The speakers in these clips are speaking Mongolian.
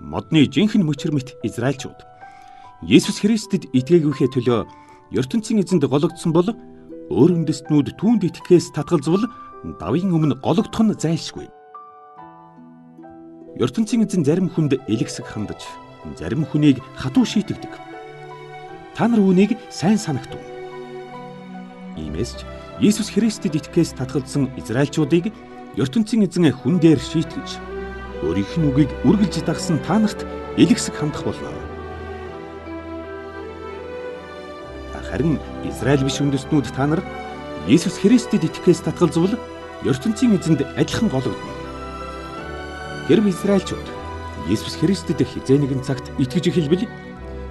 Модны жинхэнэ мөчр мэт Израильчууд Есүс Христэд итгээгүйхээ төлөө ертөнцийн эзэнд гологдсон бол өөр үндэстнүүд түүнд итгэхээс татгалзвал давын өмнө гологдох нь зайлшгүй. Ертөнцийн эзэн зарим хүнд элэгсэг хандаж, зарим хүнийг хатуу шийтгдэг. Та нар үүнийг сайн санагтав. Иймээс ч Есүс Христэд итгэхээс татгалзсан Израильчуудыг ертөнцийн эзэн хүн дээр шийтгэж, өөрийнх нь үгийг үргэлж дагсан та нарт элэгсэг хандах болно. Харин Израиль биш үндэстнүүд та нар Есүс Христэд итгэхээс татгалзвал ертөнцийн эзэнд адилхан гологдоно. Хэрв Израильчууд Есүс Христэд хэзээ нэгэн цагт итгэж эхэлбэл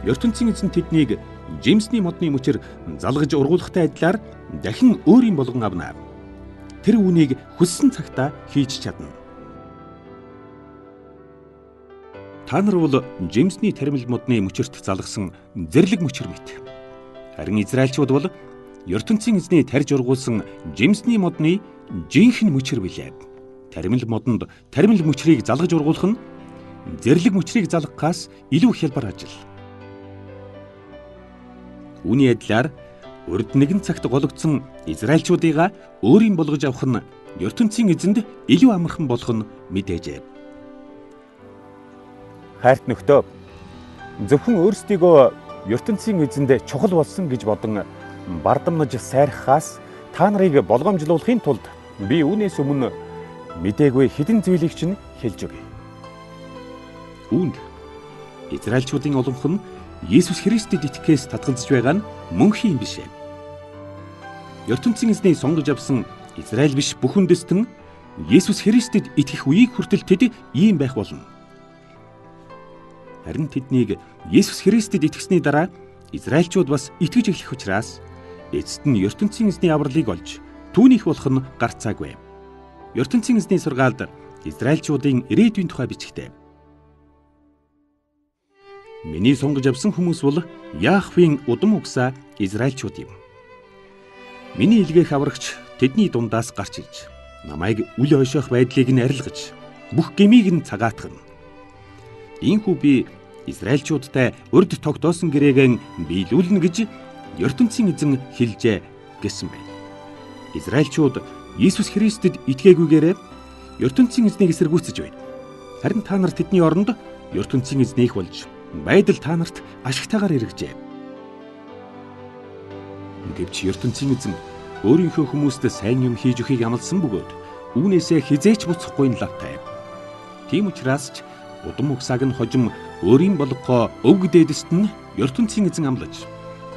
ертөнцийн эзэн тэднийг жимсний модны мөчөр залгаж ургуулахтай адилаар дахин өөрийн болгон авна. Тэр үүнийг хүссэн цагтаа хийж чадна. Та нар бол жимсний таримл модны мөчөрт залгасан зэрлэг мөчөр мэт. Харин Израильчууд бол ертөнцийн эзний тарж ургуулсан жимсний модны жинхэнэ мөчөр билээ. Таримл модонд таримл мөчрийг залгаж ургуулах нь зэрлэг мөчрийг залгахаас илүү хялбар ажил. Үүний адилаар урд нэгэн цагт гологдсон Израильчуудыгаа өөрийн болгож авах нь ертөнцийн эзэнд илүү амархан болох нь мэдээжээ. Хайрт нөхдөө, зөвхөн өөрсдийгөө ертөнцийн эзэнд чухал болсон гэж бодон бардамнаж сайрхахаас та нарыг болгоомжлуулахын тулд би үүнээс өмнө мдээгүй хэдэн зүйлийг чинь хэлж өгье. Үүнд Израильчуудын олонх нь Есүс Христэд итгэхээс татгалзаж байгаа нь мөнхийн юм биш ээ. Ертөнцийн эзний сонгож авсан Израиль биш бүх үндэстэн Есүс Христэд итгэх үеийг хүртэл тэд ийм байх болно. Харин тэднийг Есүс Христэд итгэсний дараа Израильчууд бас итгэж эхлэх учраас эцэст нь ертөнцийн эзний авралыг олж түүнийх болох нь гарцаагүй. Ертөнцийн эзний сургаалд Израильчуудын ирээдүйн тухай бичгтээ. Миний сонгож авсан хүмүүс бол Яхвийн удам угсаа Израильчууд юм. Миний илгээх аврагч тэдний дундаас гарч иж намайг үл ойшоох байдлыг нь арилгаж бүх гмийг нь цагаатгана. Ийхүү би Израильчуудтай урд тогтоосон гэрээгээ биелүүлнэ гэж ертөнцийн эзэн хэлжээ гэсэн байна. Израильчууд Есүс Христэд итгээгүйгээрээ ертөнцийн эзнийг эсэргүүцэж байна. Харин та нар тэдний оронд ертөнцийн эзнийх болж байдал та нарт ашигтайгаар эргэжээ. Гэвч ертөнцийн эзэн өөрийнхөө хүмүүст сайн юм хийж өгөхийг амласан бөгөөд үүнээсээ хизээч буцахгүй лавтай. Тийм учраас ч удам угсааг нь хожим өөрийн болгохоо өвөг дээдэст нь ертөнцийн эзэн амлаж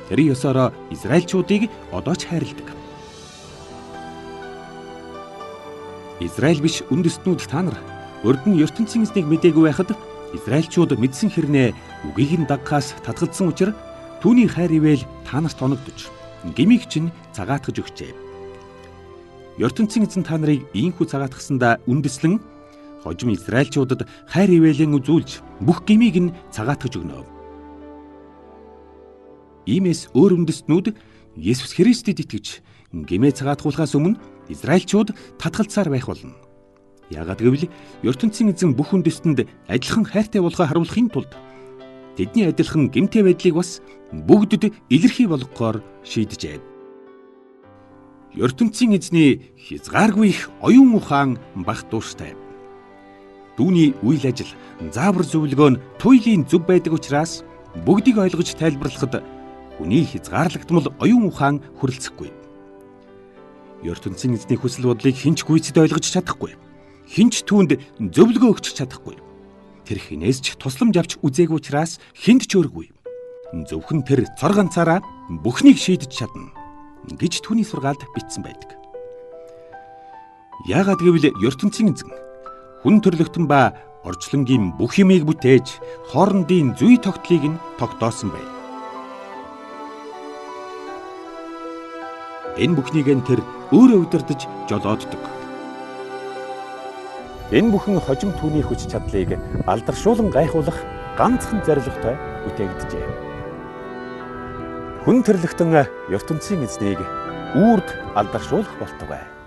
тэр ёсоороо Израильчуудыг одоо ч хайрладаг. Израиль биш үндэстнүүд та нар урд нь ертөнцийн эзнийг мдээгүй байхад Израильчууд мэдсэн хэрнээ үгийг нь дагахаас татгалзсан учраас түүний хайр ивэл та нарт оногдож гмийг чинь цагаатгаж өгчээ. Ертөнцийн эзэн та нарыг ийхүү цагаатгасандаа үндэслэн хожим Израильчуудад хайр ивэлэн үзүүлж бүх гмийг нь цагаатгаж өгнө. Иймээс өөр үндэстнүүд Есүс Христэд итгэж гмээ цагаатгуулахаас өмнө Израильчууд татгалцаар байх болно. Яагаад гэвэл ертөнцийн эзэн бүх үндэстэнд адилхан хайртай болохоо харуулахын тулд тэдний адилхан гэмтэй байдлыг бас бүгдэд илэрхий болгохоор шийджээ. Ертөнцийн эзний хязгааргүй их оюун ухаан бах дууштай. Түүний үйл ажил, заавар зөвлөгөө нь туйлын зөв байдаг учраас бүгдийг ойлгож тайлбарлахад хүний хязгаарлагдмал оюун ухаан хүрэлцэхгүй. Ертөнцийн эзний хүсэл бодлыг хэн ч гүйцэд ойлгож чадахгүй. Хэн ч түүнд зөвлөгөө өгч чадахгүй. Тэр хинээс ч тусламж авч үзээгүй учраас хүнд ч өөргүй. Зөвхөн тэр цор ганцаараа бүхнийг шийдэж чадна гэж түүний сургаалд бичсэн байдаг. Яагаад гэвэл ертөнцийн эзэн хүн төрлөختөн ба орчлонгийн бүх юмыг бүтээж хоорондын зүй тогтлыг нь тогтоосон байна. Энэ бүхнийг нь тэр өөрөө удирдах жолооддог. Энэ бүхэн хожим түүний хүч чадлыг алдаршуулан гайхуулах ганцхан зорилготой бүтээгдэжээ. Хүн төрлөختөн ертөнцийн эзнийг үрд алдаршуулах болтугай.